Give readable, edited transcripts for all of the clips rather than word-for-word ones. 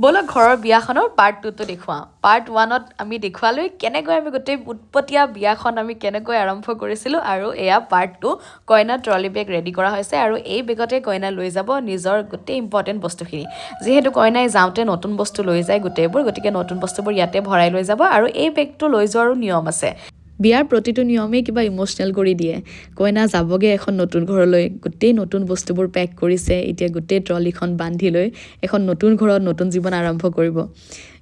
ব'লক, ঘৰৰ বিয়াখনৰ পাৰ্ট টুটো দেখুৱাওঁ। পাৰ্ট ওৱানত আমি দেখুৱালোঁ কেনেকৈ আমি গোটেই উৎপতীয়া বিয়াখন আমি কেনেকৈ আৰম্ভ কৰিছিলোঁ আৰু এয়া পাৰ্ট টু। কইনা ট্ৰলি বেগ ৰেডি কৰা হৈছে আৰু এই বেগতে কইনা লৈ যাব নিজৰ গোটেই ইম্পৰ্টেণ্ট বস্তুখিনি। যিহেতু কইনাই যাওঁতে নতুন বস্তু লৈ যায় গোটেইবোৰ, গতিকে নতুন বস্তুবোৰ ইয়াতে ভৰাই লৈ যাব আৰু এই বেগটো লৈ যোৱাৰো নিয়ম আছে। বিয়াৰ প্ৰতিটো নিয়মেই কিবা ইম'চনেল কৰি দিয়ে। কইনা যাবগৈ এখন নতুন ঘৰলৈ, গোটেই নতুন বস্তুবোৰ পেক কৰিছে, এতিয়া গোটেই ট্ৰলিখন বান্ধি লৈ এখন নতুন ঘৰত নতুন জীৱন আৰম্ভ কৰিব।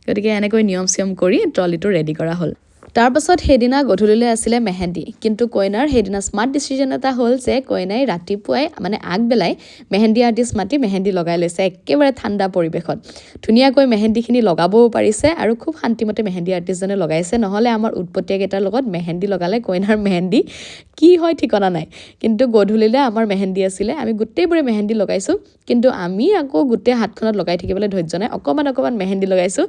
গতিকে এনেকৈ নিয়ম চিয়ম কৰি ট্ৰলিটো ৰেডি কৰা হ'ল। তাৰপাছত সেইদিনা গধূলিলৈ আছিলে মেহেন্দি। কিন্তু কইনাৰ সেইদিনা স্মাৰ্ট ডিচিশ্যন এটা হ'ল যে কইনাই ৰাতিপুৱাই, মানে আগবেলাই মেহেন্দি আৰ্টিষ্ট মাতি মেহেন্দি লগাই লৈছে। একেবাৰে ঠাণ্ডা পৰিৱেশত ধুনীয়াকৈ মেহেন্দিখিনি লগাবও পাৰিছে আৰু খুব শান্তিমতে মেহেন্দি আৰ্টিষ্টজনে লগাইছে। নহ'লে আমাৰ উৎপতীয়াকেইটাৰ লগত মেহেন্দি লগালে কইনাৰ মেহেন্দি কি হয় ঠিকনা নাই। কিন্তু গধূলিলৈ আমাৰ মেহেন্দি আছিলে, আমি গোটেইবোৰে মেহেন্দি লগাইছোঁ। কিন্তু আমি আকৌ গোটেই হাতখনত লগাই থাকিবলৈ ধৈৰ্য নাই, অকণমান অকণমান মেহেন্দি লগাইছোঁ।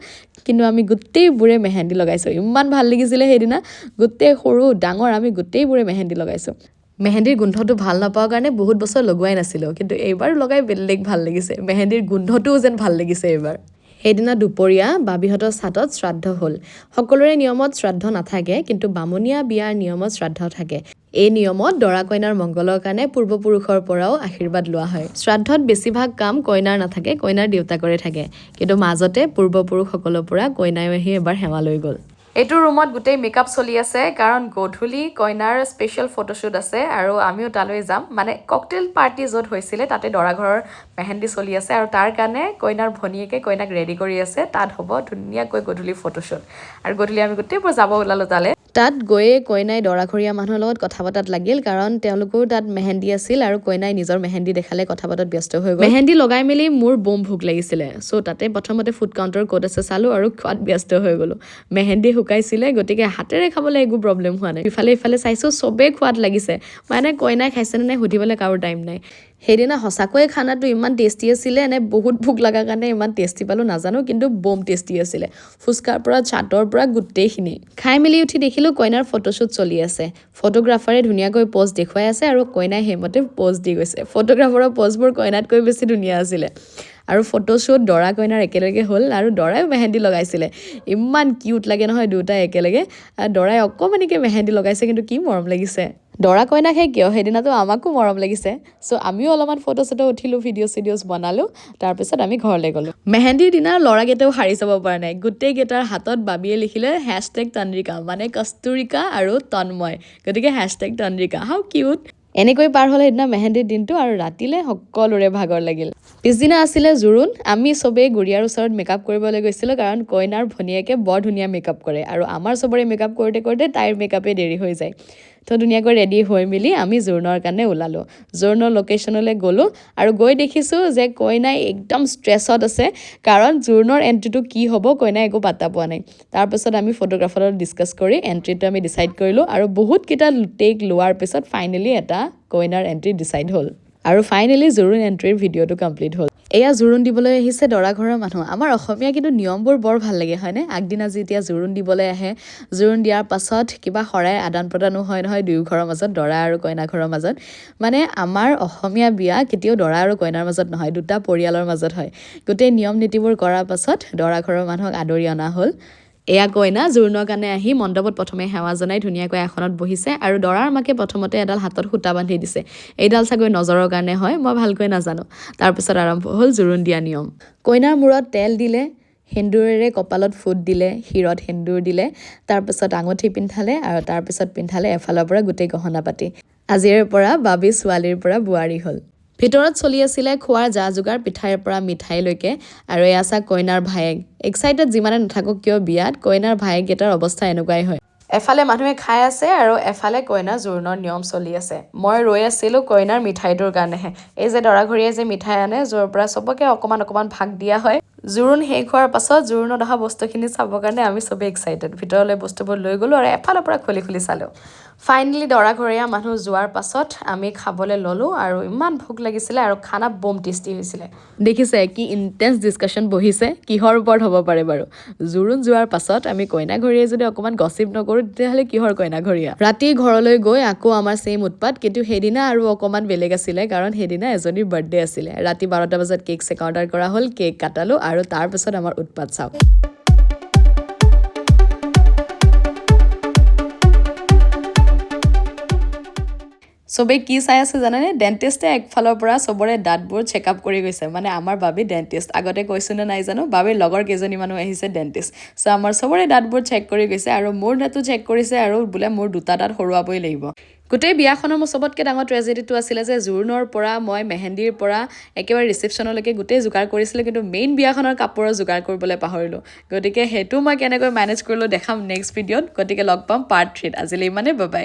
কিন্তু আমি গোটেইবোৰে মেহেন্দি লগাইছোঁ, ইমান ভাল লাগিছিলে সেইদিনা। গোটেই সৰু ডাঙৰ আমি গোটেইবোৰে মেহেন্দি লগাইছোঁ। মেহেন্দিৰ গোন্ধটো ভাল নাপাওঁ কাৰণে বহুত বছৰ লগোৱাই নাছিলোঁ, কিন্তু এইবাৰ লগাই বেলেগ ভাল লাগিছে। মেহেন্দিৰ গোন্ধটোও যেন ভাল লাগিছে এইবাৰ। সেইদিনা দুপৰীয়া বাবীহঁতৰ চাটত শ্ৰাদ্ধ হ'ল। সকলোৰে নিয়মত শ্ৰাদ্ধ নাথাকে, কিন্তু বামুণীয়া বিয়াৰ নিয়মত শ্ৰাদ্ধ থাকে। এই নিয়মত দৰা কইনাৰ মংগলৰ কাৰণে পূৰ্বপুৰুষৰ পৰাও আশীৰ্বাদ লোৱা হয়। শ্ৰাদ্ধত বেছিভাগ কাম কইনাৰ নাথাকে, কইনাৰ দেউতাকৰে থাকে। কিন্তু মাজতে পূৰ্বপুৰুষসকলৰ পৰা কইনাইও আহি এবাৰ সেৱা লৈ গ'ল। এইটো ৰুমত গোটেই মেকআপ চলি আছে, কাৰণ গধূলি কইনাৰ স্পেচিয়েল ফটোশ্বুট আছে আৰু আমিও তালৈ যাম। মানে ককটেল পাৰ্টি য'ত হৈছিলে, তাতে দৰা ঘৰৰ মেহেন্দি চলি আছে আৰু তাৰ কাৰণে কইনাৰ ভনীয়েকে কইনাক ৰেডি কৰি আছে। তাত হ'ব ধুনীয়াকৈ গধূলি ফটোশ্বুট আৰু গধূলি আমি গোটেইবোৰ যাব ওলালোঁ তালৈ। তাত গৈয়ে কইনাই দৰাঘৰীয়া মানুহৰ লগত কথা পতাত লাগিল, কাৰণ তেওঁলোকৰো তাত মেহেন্দি আছিল আৰু কইনাই নিজৰ মেহেন্দি দেখালে, কথা পতাত ব্যস্ত হৈ গ'ল। মেহেন্দি লগাই মেলি মোৰ বম ভোক লাগিছিলে। চ' তাতে প্ৰথমতে ফুড কাউণ্টাৰ ক'ত আছে চালোঁ আৰু খোৱাত ব্যস্ত হৈ গ'লোঁ। মেহেন্দি শুকাইছিলে, গতিকে হাতেৰে খাবলৈ একো প্ৰব্লেম হোৱা নাই। ইফালে ইফালে চাইছোঁ, চবেই খোৱাত লাগিছে, মানে কইনাই খাইছেনে নাই সুধিবলৈ কাৰো টাইম নাই। সেইদিনা সঁচাকৈয়ে খানাটো ইমান টেষ্টি আছিলে নে বহুত ভোক লগাৰ কাৰণে ইমান টেষ্টি পালোঁ নাজানো, কিন্তু বম টেষ্টি আছিলে। ফুচকাৰ পৰা, চাটৰ পৰা গোটেইখিনি খাই মেলি উঠি দেখিলোঁ কইনাৰ ফটোশ্বুট চলি আছে। ফটোগ্ৰাফাৰে ধুনীয়াকৈ প'জ দেখুৱাই আছে আৰু কইনাই সেইমতে প'জ দি গৈছে। ফটোগ্ৰাফাৰৰ প'জবোৰ কইনাতকৈ বেছি ধুনীয়া আছিলে। আৰু ফটোশ্বুট দৰা কইনাৰ একেলগে হ'ল আৰু দৰায়ো মেহেন্দি লগাইছিলে। ইমান কিউট লাগে নহয় দুয়োটাই একেলগে। আৰু দৰাই অকণমানিকৈ মেহেন্দি লগাইছে, কিন্তু কি মৰম লাগিছে। দৰা কইনাকহে কিয়, সেইদিনাতো আমাকো মৰম লাগিছে। চ' আমিও অলপমান ফটো চটো উঠিলোঁ, ভিডিঅ' চিডিঅ'ছ বনালোঁ, তাৰপিছত আমি ঘৰলৈ গ'লোঁ। মেহেন্দিৰ দিনা ল'ৰাকেইটাও সাৰি চাব পৰা নাই। গোটেইকেইটাৰ হাতত বাবিয়ে লিখিলে #তন্ৰিকা, মানে কস্তুৰিকা আৰু তন্ময়, গতিকে #তন্ৰিকা। হাউ কিউট! এনেকৈ পাৰ হ'ল সেইদিনা মেহেন্দিৰ দিনটো আৰু ৰাতিলে সকলোৰে ভাগৰ লাগিল। পিছদিনা আছিলে জোৰোণ। আমি চবেই গুৰিয়াৰ ওচৰত মেকআপ কৰিবলৈ গৈছিলোঁ, কাৰণ কইনাৰ ভনীয়েকে বৰ ধুনীয়া মেকআপ কৰে আৰু আমাৰ চবৰে মেকআপ কৰোঁতে কৰোঁতে তাইৰ মেকআপেই দেৰি হৈ যায়। তো ধুনীয়াকৈ ৰেডি হৈ মেলি আমি জোৰোণৰ কাৰণে ওলালোঁ। জোৰোণৰ লোকেশ্যনলৈ গ'লোঁ আৰু গৈ দেখিছোঁ যে কইনাই একদম ষ্ট্ৰেছত আছে, কাৰণ জোৰোণৰ এণ্ট্ৰিটো কি হ'ব কইনাই একো পাত্তা পোৱা নাই। তাৰপাছত আমি ফটোগ্ৰাফাৰৰ ডিছকাছ কৰি এণ্ট্ৰিটো আমি ডিচাইড কৰিলোঁ আৰু বহুতকেইটা টেক লোৱাৰ পিছত ফাইনেলি এটা কইনাৰ এণ্ট্ৰি ডিচাইড হ'ল আৰু ফাইনেলি জোৰোণ এণ্ট্ৰিৰ ভিডিঅ'টো কমপ্লিট হ'ল। এয়া জোৰোণ দিবলৈ আহিছে দৰা ঘৰৰ মানুহ। আমাৰ অসমীয়া কিন্তু নিয়মবোৰ বৰ ভাল লাগে, হয়নে? আগদিনা যেতিয়া জোৰোণ দিবলৈ আহে, জোৰোণ দিয়াৰ পাছত কিবা শৰাই আদান প্ৰদানো হয় নহয় দুয়ো ঘৰৰ মাজত, দৰা আৰু কইনা ঘৰৰ মাজত। মানে আমাৰ অসমীয়া বিয়া কেতিয়াও দৰা আৰু কইনাৰ মাজত নহয়, দুটা পৰিয়ালৰ মাজত হয়। গোটেই নিয়ম নীতিবোৰ কৰাৰ পাছত দৰা ঘৰৰ মানুহক আদৰি অনা হ'ল। এয়া কইনা জোৰোণৰ কাৰণে আহি মণ্ডপত প্ৰথমে সেৱা জনাই ধুনীয়াকৈ আসনত বহিছে আৰু দৰাৰ মাকে প্ৰথমতে এডাল হাতত সূতা বান্ধি দিছে। এইডাল চাগৈ নজৰৰ কাৰণে হয়, মই ভালকৈ নাজানো। তাৰপিছত আৰম্ভ হ'ল জোৰোণ দিয়া নিয়ম। কইনাৰ মূৰত তেল দিলে, সেন্দুৰেৰে কপালত ফুট দিলে, শিৰত সেন্দুৰ দিলে, তাৰপিছত আঙুঠি পিন্ধালে আৰু তাৰপিছত পিন্ধালে এফালৰ পৰা গোটেই গহনা পাতি। আজিৰে পৰা বাবী ছোৱালীৰ পৰা বোৱাৰী হ'ল। ভিতৰত চলি আছিলে খোৱাৰ যা যোগাৰ, পিঠাইৰ পৰা মিঠাইলৈকে। আৰু এয়া চা কইনাৰ ভায়েক। এক্সাইটেড যিমানে নাথাকক কিয়, বিয়াত কইনাৰ ভায়েককেইটাৰ অৱস্থা এনেকুৱাই হয়। এফালে মানুহে খাই আছে আৰু এফালে কইনাৰ জোৰোণৰ নিয়ম চলি আছে। মই ৰৈ আছিলোঁ কইনাৰ মিঠাইটোৰ কাৰণেহে। এই যে দৰাঘৰীয়াই যে মিঠাই আনে, য'ৰ পৰা চবকে অকণমান অকণমান ভাগ দিয়া হয়। জোৰোণ শেষ হোৱাৰ পাছত জোৰোণত অহা বস্তুখিনি চাবৰ কাৰণে আমি চবেই এক্সাইটেড। ভিতৰলৈ বস্তুবোৰ লৈ গ'লোঁ আৰু এফালৰ পৰা খুলি খুলি চালোঁ। ফাইনেলি দৰাঘৰীয়া মানুহ যোৱাৰ পাছত আমি খাবলৈ ল'লোঁ আৰু ইমান ভোক লাগিছিলে আৰু খানা বম টেষ্টি হৈছিলে। দেখিছে কি ইণ্টেন্স ডিছকাশ্যন বহিছে, কিহৰ ওপৰত হ'ব পাৰে বাৰু? জোৰোণ যোৱাৰ পাছত আমি কইনাঘৰীয়াই যদি অকণমান গচিপ নকৰোঁ, তেতিয়াহ'লে কিহৰ কইনাঘৰীয়া? ৰাতি ঘৰলৈ গৈ আকৌ আমাৰ ছেইম উৎপাত। কিন্তু সেইদিনা আৰু অকণমান বেলেগ আছিলে, কাৰণ সেইদিনা এজনীৰ বাৰ্থডে আছিলে। ৰাতি 12টা বজাত কেক চেক অৰ্ডাৰ কৰা হ'ল, কেক কাটালোঁ আৰু আৰু তাৰপিছত আমাৰ উৎপাত চাওক। চবেই কি চাই আছে জানেনে? ডেণ্টিষ্টে একফালৰ পৰা চবৰে দাঁতবোৰ চেক আপ কৰি গৈছে। মানে আমাৰ বাবী ডেণ্টিষ্ট, আগতে কৈছোঁ নে নাই জানো, বাবীৰ লগৰ কেইজনীমানো আহিছে ডেণ্টিষ্ট। চ' আমাৰ চবৰে দাঁতবোৰ চেক কৰি গৈছে আৰু মোৰ দাঁতো চেক কৰিছে আৰু বোলে মোৰ দুটা দাঁত সৰুৱাবই লাগিব। গোটেই বিয়াখনৰ মোৰ চবতকৈ ডাঙৰ ট্ৰেজেডিটো আছিলে যে জোৰোণৰ পৰা মই মেহেন্দিৰ পৰা একেবাৰে ৰিচিপশ্যনলৈকে গোটেই যোগাৰ কৰিছিলোঁ, কিন্তু মেইন বিয়াখনৰ কাপোৰৰ যোগাৰ কৰিবলৈ পাহৰিলোঁ। গতিকে সেইটো মই কেনেকৈ মেনেজ কৰিলোঁ দেখাম নেক্সট ভিডিঅ'ত। গতিকে লগ পাম পাৰ্ট 3ত। আজিলৈ ইমানেই, বাই বাই।